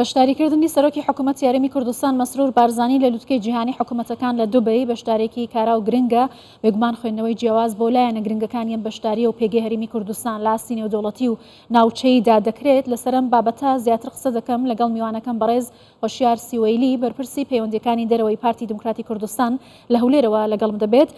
بەشداریکردنی سەرۆکی حکومەتی هەرێمی کوردستان مەسرور بارزانی لە لوتکەی جیهانی حکومەتەکان لە دوبەی بەشدارێکی کارا و گرنگە، بێگومان خوێندنەوەی جیاواز بۆ لایەنە گرنگەکانی ئەم بەشدارییە و پێگەی هەرێمی کوردستان لە ئاستی نێودەوڵەتی و ناوچەییدا دەکرێت. لەسەر ئەم بابەتە زیاتر قسە دەکەم لەگەڵ میوانەکەم بەڕێز هۆشیار سیوەیلی، بەرپرسی پەیوەندییەکانی دەرەوەی پارتی دیموکراتی کوردستان لە هەولێرەوە لەگەڵم دەبێت.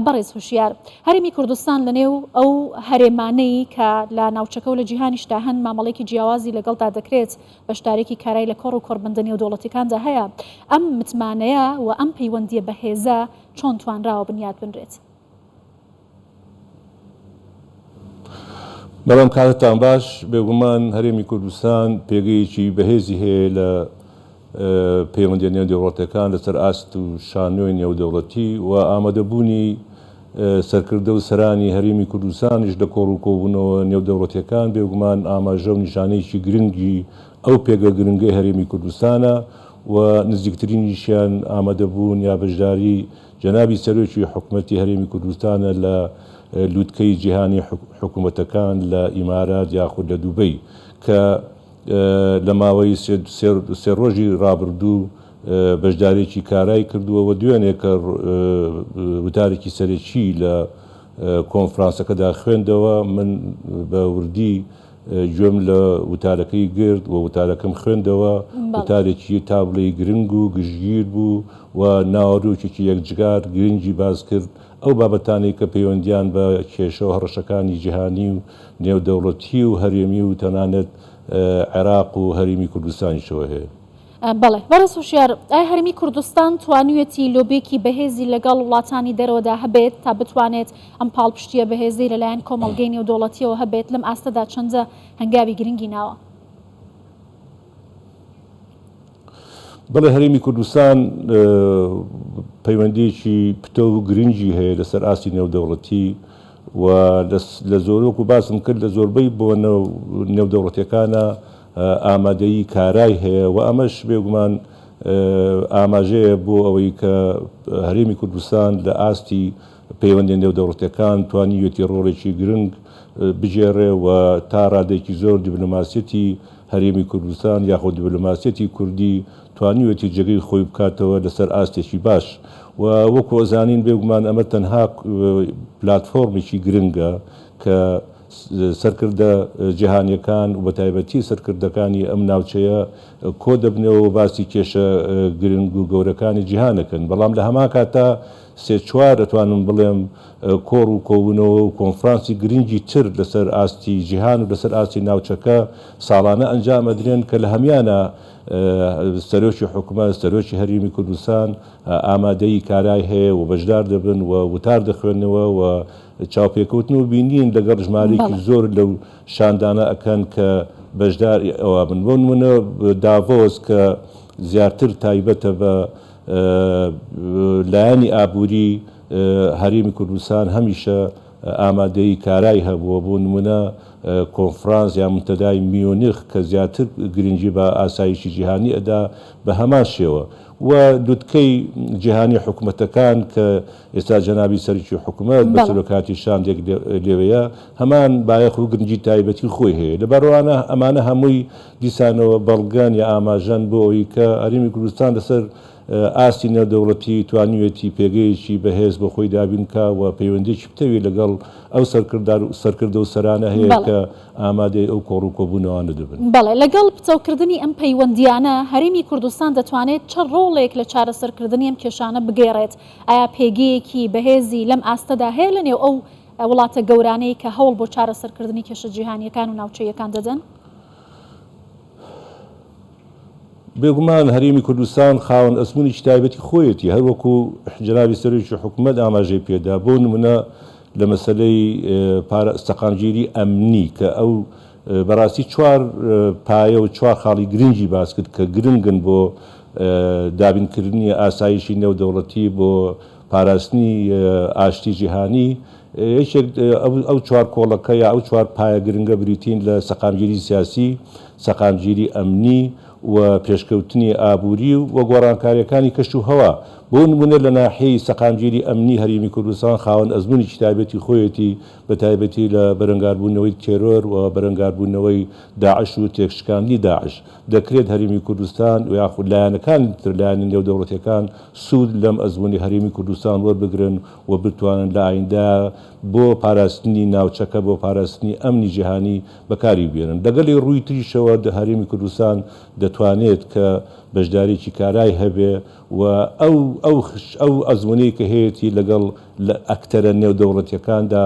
بەڕێز هوشیار، هەرێمی کوردستان لەنێو ئەو هەرێمانەی کە لە ناوچەکە و لە جیهانیشدا هەن مامەڵەیەکی جیاوازی لەگەڵدا دەکرێت، بەشدارێکی کارای لە کۆڕ و کۆڕبەندە نێودەوڵەتییەکاندا هەیە، ئەم متمانەیە و ئەم پەیوەندییە بەهێزە چۆن توانراوە بنیات بنرێت؟ بەڵام کاتتان باش، بێگومان هەرێمی کوردستان پێگەیەکی بەهێزی هەیە لە پەیوەندیە نێودەوڵەتیەکان لەسەر ئاست و شانۆی نێودەوڵەتی و ئامادەبوونی سەرکردە و سەرانی هەرێمی کوردستانیش لە کۆڕ و کۆبوونەوە نێودەوڵەتیەکان بێگومان ئاماژە و نیشانەیەکی گرنگی ئەو پێگە گرنگەی هەرێمی کوردستانە و نزیکترینیشیان ئامادەبوون یا بەشداری جەنابی سەرۆکی حکومەتی هەرێمی کوردستانە لە لوتکەی جیهانی حکومەتەکان لە ئیمارات یاخود لە دوبەی کە لە ماوەی سێ ڕۆژی ڕابردوو بەشدارێکی کارای کردووە و دوێنێ کە وتارێکی سەرەکی لە کۆنفرانسەکەدا خوێندەوە من بە وردی گوێم لە وتارەکەی گرت و وتارەکەم خوێندەوە، وتارێکی تا بڵێی گرنگ و گشتگیر بوو و ناوەرۆکێکی یەکجگار گرنگی باس کرد، ئەو بابەتانەی کە پەیوەندییان بە کێشە و هەڕەشەکانی جیهانی و نێودەوڵەتی و هەرێمی و تەنانەت عێراق و هەرێمی کوردستانیشەوە هەیە. بەڵێ بەڕێز هۆشیار، ئایا هەرێمی کوردستان توانیویەتی لۆبییەکی بەهێزی لەگەڵ وڵاتانی دەرەوەدا هەبێت تا بتوانێت ئەم پاڵپشتییە بەهێزەی لەلایەن کۆمەڵگەی نێودەوڵەتییەوە هەبێت، لەم ئاستەدا چەندە هەنگاوی گرنگی ناوە؟ بەڵێ هەرێمی کوردستان پەیوەندییەکی پتەو و گرنگی هەیە لەسەر ئاستی نێودەوڵەتی و لە زۆر وەکو باسم کرد لە زۆربەی بۆنە نێودەوڵەتییەکانە ئامادەیی کارای هەیە و ئەمەش بێگومان ئاماژەیە بۆ ئەوەی کە هەرێمی کوردستان لە ئاستی پەیوەندیە نێودەوڵەتیەکان توانیویەتی ڕۆڵێکی گرنگ بگێڕێ و تا ڕادەیەکی زۆر دیبلۆماسیەتی هەرێمی کوردستان یاخود دیبلۆماسیەتی کوردی توانیویەتی جێگەی خۆی بکاتەوە لەسەر ئاستێکی باش و وەکو ئەزانین بێگومان ئەمە تەنها پلاتفۆرمێکی گرنگە کە سەرکردە جیهانیەکان و بەتایبەتی سەرکردەکانی ئەم ناوچەیە کۆدەبنەوە و باسی کێشە گرنگ و گەورەکانی جیهان ئەکەن، بەڵام لە هەمان کاتا سێ چوار ئەتوانم بڵێم کۆڕ و کۆبوونەوە و کۆنفرانسی گرنگی تر لەسەر ئاستی جیهان و لەسەر ئاستی ناوچەکە ساڵانە ئەنجام ئەدرێن کە لە هەمیانا سەرۆکی حکومەت، سەرۆکی هەرێمی کوردستان ئامادەیی کارای هەیە و بەشدار دەبن و وتار دەخوێننەوە و چاوپێکەوتن و بینین لەگەڵ ژمارەیەکی زۆر لەو شاندانە ئەکەن کە بەشدار ئەوە بن. بۆ نموونە داڤۆس کە زیاتر تایبەتە بە لایەنی ئابووری هەرێمی کوردستان هەمیشە ئامادەیی کارای هەبووە، بۆ نموونە کۆنفرانس یا مونتەدای میونخ کە زیاتر گرنگی بە ئاسایشی جیهانی ئەدا بە هەمان شێوە و لوتکەی جیهانی حکومەتەکان کە ئێستا جەنابی سەرکی حکومەت بە سەرۆکاتی شاندێک لێوەیە هەمان بایەخ و گرنگی تایبەتی خۆی هەیە. لەبەرئەوانە ئەمانە هەمووی دیسانەوە بەڵگەن یا ئاماژەن بۆ ئەوەی کە هەرێمی کوردستان لەسەر ئاستی نێودەوڵەتی توانیویەتی پێگەیەکی بەهێز بۆ خۆی دابین بکا و پەیوەندییەکی پتەوی لەگەڵ ئەو سەرکردە و سەرانە هەیە کە ئامادەی ئەو کۆڕ و کۆبوونەوانە دەبن. بەڵێ، لەگەڵ پتەوکردنی ئەم پەیوەندییانە، هەرێمی کوردستان دەتوانێت چ ڕۆڵێک لە چارەسەرکردنی ئەم کێشانە بگێڕێت؟ ئایا پێگەیەکی بەهێزی لەم ئاستەدا هەیە لەنێو ئەو وڵاتە گەورانەی کە هەوڵ بۆ چارەسەرکردنی کێشە جیهانییەکان و ناوچەییەکان دەدەن؟ بێگومان هەرێمی کوردستان خاوەن ئەزموونێکی تایبەتی خۆیەتی، هەروەکو جەنابی سەرۆکی حکومەت ئاماژەی پێدا، بۆ نمونە لە مەسەلەی پارە سەقامگیری ئەمنی کە ئەو بەڕاستی چوار پایە و چوار خاڵی گرنگی باس کرد کە گرنگن بۆ دابینکردنی ئاسایشی نێودەوڵەتی بۆ پاراستنی ئاشتی جیهانی، یەکێک ئەو چوار کۆڵەکە یا ئەو چوار پایە گرنگە بریتین لە سەقامگیری سیاسی، سەقامگیری ئەمنی. و پێشکەوتنی ئابووری و گۆڕانکارییەکانی کەش و هەوا. بۆ نموونە لە ناحیەی سەقامگیری ئەمنی هەرێمی کوردستان خاوەن ئەزموونێکی تایبەتی خۆیەتی بە تایبەتی لە بەرەنگاربوونەوەی تێرۆر و بەرەنگاربوونەوەی داعش و تێکشکاندنی داعش. دەکرێت هەرێمی کوردستان و یاخود لایەنەکانی تر، لایەنە نێودەوڵەتییەکان سوود لەم ئەزموونەی هەرێمی کوردستان وەربگرن و بتوانن لە ئایندە بۆ پاراستنی ناوچەکە، بۆ پاراستنی ئەمنی جیهانی بەکاری بێنن. لەگەڵی ڕووی تریشەوە هەرێمی کوردستان دەتوانێت کە بەشداریی کارای هەبێ و ئەو ئەو ئەو ئەزموونەی کە هەیەتی لەگەڵ ئەکتەرە نێودەوڵەتییەکاندا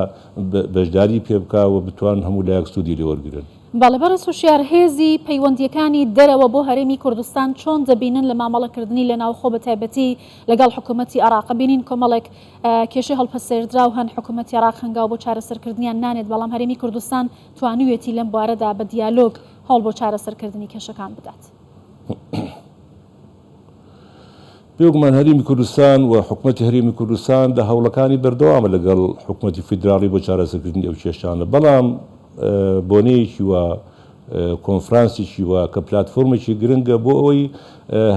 بەشداری پێ بکا و بتوانن هەموو لایەک سوودی لێ وەرگرن. بەڵێ بەڕێز هوشیار، هێزی پەیوەندییەکانی دەرەوە بۆ هەرێمی کوردستان چۆن دەبینن لە مامەڵەکردنی لە ناوخۆ بە تایبەتی لەگەڵ حکوومەتی عێراق؟ بینین کۆمەڵێک کێشەی هەڵپەسێردراو هەن، حکوومەتی عێراق هەنگاو بۆ چارەسەرکردنیان نانێت، بەڵام هەرێمی کوردستان توانیویەتی لەم بوارەدا بە دیالۆگ هەوڵ بۆ چارەسەرکردنی کێشەکان بدات. بێگومان هەرێمی کوردستان و حکومەتی هەرێمی کوردستان لە هەوڵەکانی بەردەوامە لەگەڵ حکومەتی فیدراڵی بۆ چارەسەرکردنی ئەو کێشانە، بەڵام بۆنەیەکی وا، کۆنفرانسێکی وا کە پلاتفۆرمێکی گرنگە بۆ ئەوەی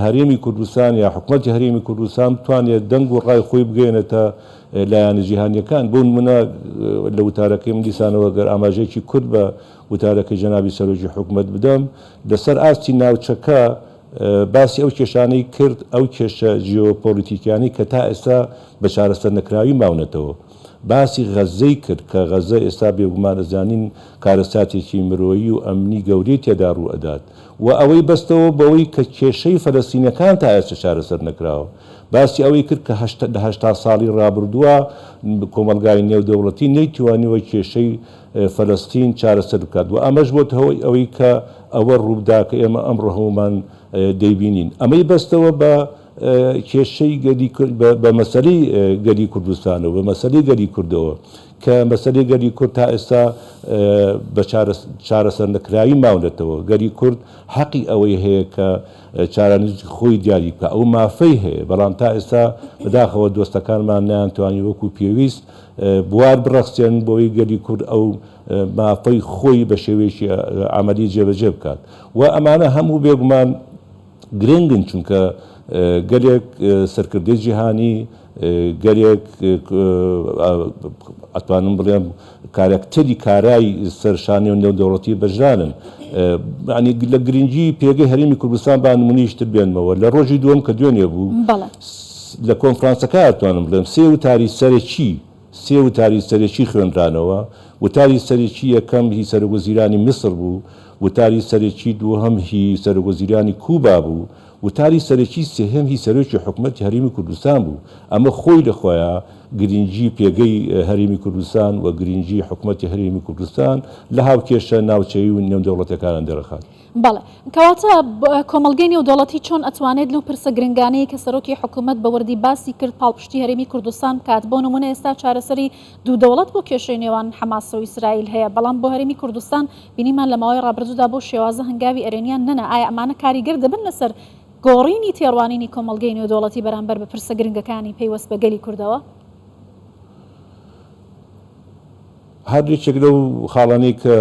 هەرێمی کوردستان یا حکومەتی هەرێمی کوردستان بتوانێت دەنگ و ڕای خۆی بگەیەنێتە لایەنە جیهانییەکان. بۆ نموونە لە وتارەکەی من دیسانەوە گەر ئاماژەیەکی کورت بە وتارەکەی جەنابی سەرۆکی حکومەت بدەم، لەسەر ئاستی ناوچەکە باسی ئەو کێشانەی کرد، ئەو کێشە جیۆپۆلیتیکیانەی کە تا ئێستا بە چارەسەرنەکراوی ماونەتەوە. باسی غەززەی کرد کە غەززە ئێستا بێگومان ئەزانین کارەساتێکی مرۆیی و ئەمنی گەورەی تێدا ڕوو ئەدات و ئەوەی بەستەوە بەوەی کە کێشەی فەلەستینەکان تا ئێستا چارەسەر نەکراوە. باسی ئەوەی کرد کە لە 80 ساڵی ڕابردووە کۆمەڵگای نێودەوڵەتی نەیتوانیوە کێشەی فەلەستین چارەسەر بکات و ئەمەش بۆتە هۆی ئەوەی کە ئەوە ڕووبدا کە ئێمە ئەمڕۆ هەموومان دەیبینین. ئەمەی بەستەوە بە کێشەی گەلی کورد، بە مەسەلەی گەلی کوردستانەوە، بە مەسەلەی گەلی کوردەوە کە مەسەلەی گەلی کورد تا ئێستا بە چارەسەرنەکراوی ماونەتەوە. گەلی کورد حەقی ئەوەی هەیە کە چارەنووسی خۆی دیاری بکا، ئەو مافەی هەیە، بەڵام تا ئێستا بەداخەوە دۆستەکانمان نەیانتوانی وەکوو پێویست بوار بڕەخسێنن بۆ ئەوەی گەلی کورد ئەو مافەی خۆی بە شێوەیەکی عەمەلی جێبەجێ بکات و ئەمانە هەموو بێگومان گرنگن چونکە گەلێک سەرکردەی جیهانی گەلێک ئەتوانم بڵێم کارەکتەری کارای سەر شانۆی نێودەوڵەتی بەشدارن. یانی لە گرنگی پێگەی هەرێمی کوردستان با نمونەیەکی تر بێنمەوە لە ڕۆژی دووەم کە دوێنێ بوو لە کۆنفرانسەکە ئەتوانم بڵێم سێ وتاری سەرەکی سێ وتاری سەرەکی خوێنرانەوە، وتاری سەرەکی یەکەم هی سەرۆکوەزیرانی میسر بوو، وتاری سەرەکی دووهەم هی سەرۆکوەزیرانی کوبا بوو، وتاری سەرەکی سێهەم هی سەرۆکی حکومەتی هەرێمی کوردستان بوو. ئەمە خۆی لە خۆیا گرنگی پێگەی هەرێمی کوردستان و گرنگی حکومەتی هەرێمی کوردستان لە هاوکێشە ناوچەیی و نێودەوڵەتیەکانە دەرەخات. بەڵێ. کەواتە کۆمەڵگەی نێودەوڵەتی چۆن ئەتوانێت لەو پرسە گرنگانەی کە سەرۆکی حکومەت بە وردی باسی کرد پاڵپشتی هەرێمی کوردستان بکات؟ بۆ نمونە ئێستا چارەسەری دوو دەوڵەت بۆ کێشەی نێوان حەماس و ئیسرائیل هەیە، بەڵام بۆ هەرێمی کوردستان بینیمان لە ماوەی ڕابردوودا بەو شێوازە هەنگاوی ئەرێنیان نەنا، ئایا ئەمانە کاریگەر دەبن لەسەر گۆڕینی تێڕوانینی کۆمەڵگەی نێودەوڵەتی بەرامبەر بە پرسە گرنگەکانی پەیوەست بە گەلی کوردەوە؟ هەر یەکێک لەو خاڵانەی کە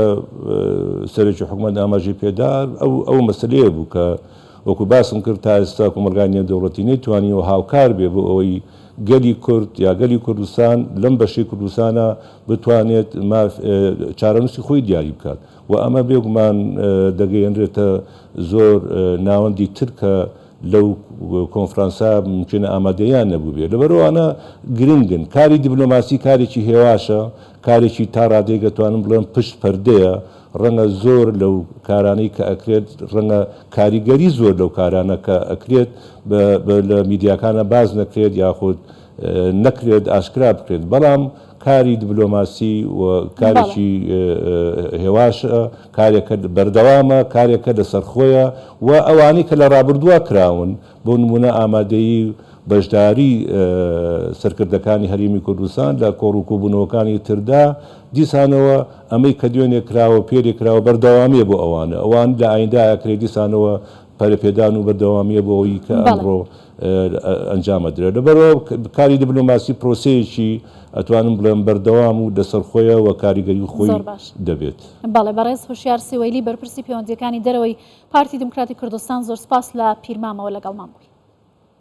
سەرۆکی حکومەت ئاماژەی پێدا ئەو ئەو مەسەلەیە بوو کە وەکو باسم کرد تا ئێستا کۆمەڵگای نێودەوڵەتی نەیتوانیوە هاوکار بێ بۆ ئەوەی گەلی کورد یا گەلی کوردستان لەم بەشەی کوردستانە بتوانێت ماف چارەنووسی خۆی دیاری بکات و ئەمە بێگومان دەگەیەنرێتە زۆر ناوەندی تر کە لەو کۆنفرانسە مومکینە ئامادەییان نەبووبێ. لەبەرئەوانە گرنگن. کاری دیبلۆماسی کارێکی هێواشە، کارێکی تا ڕادەیەک دەتوانم بڵێم پشت پەردەیە، ڕەنگە زۆر لەو کارانەی کە ئەکرێت، ڕەنگە کاریگەری زۆر لەو کارانە کە ئەکرێت بە لە میدیاکانا باس نەکرێت یاخود نەکرێت ئاشکرا بکرێت، بەڵام کاری دبلۆماسی و کارێکی هێواشە، کارێکە بەردەوامە، کارێکە لەسەرخۆیە و ئەوانەی کە لە ڕابردووە کراون، بۆ نموونە ئامادەیی و بەشداری سەرکردەکانی هەرێمی کوردستان لە کۆڕ و کۆبوونەوەکانی تردا، دیسانەوە ئەمەی کە دوێنێ کراوە، پێرێ کراوە بەردەوامییە بۆ ئەوانە، ئەوان لە ئایندە ئەکرێ دیسانەوە پەرەپێدان و بەردەوامییە بۆ ئەوەی کە ئەمڕۆ ئەنجام ئەدرێت. لەبەرئەوە کاری دبلۆماسی پرۆسەیەکی ئەتوانم بڵێم بەردەوام و لەسەرخۆیە و کاریگەری خۆی زۆر باش. دەبێت. بەڵێ بەڕێز هوشیار سیوەیلی بەرپرسی پەیوەندییەکانی دەرەوەی پارتی دیموکراتی کوردستان زۆر سپاس لە پیرمامەوە لەگەڵمان بووی.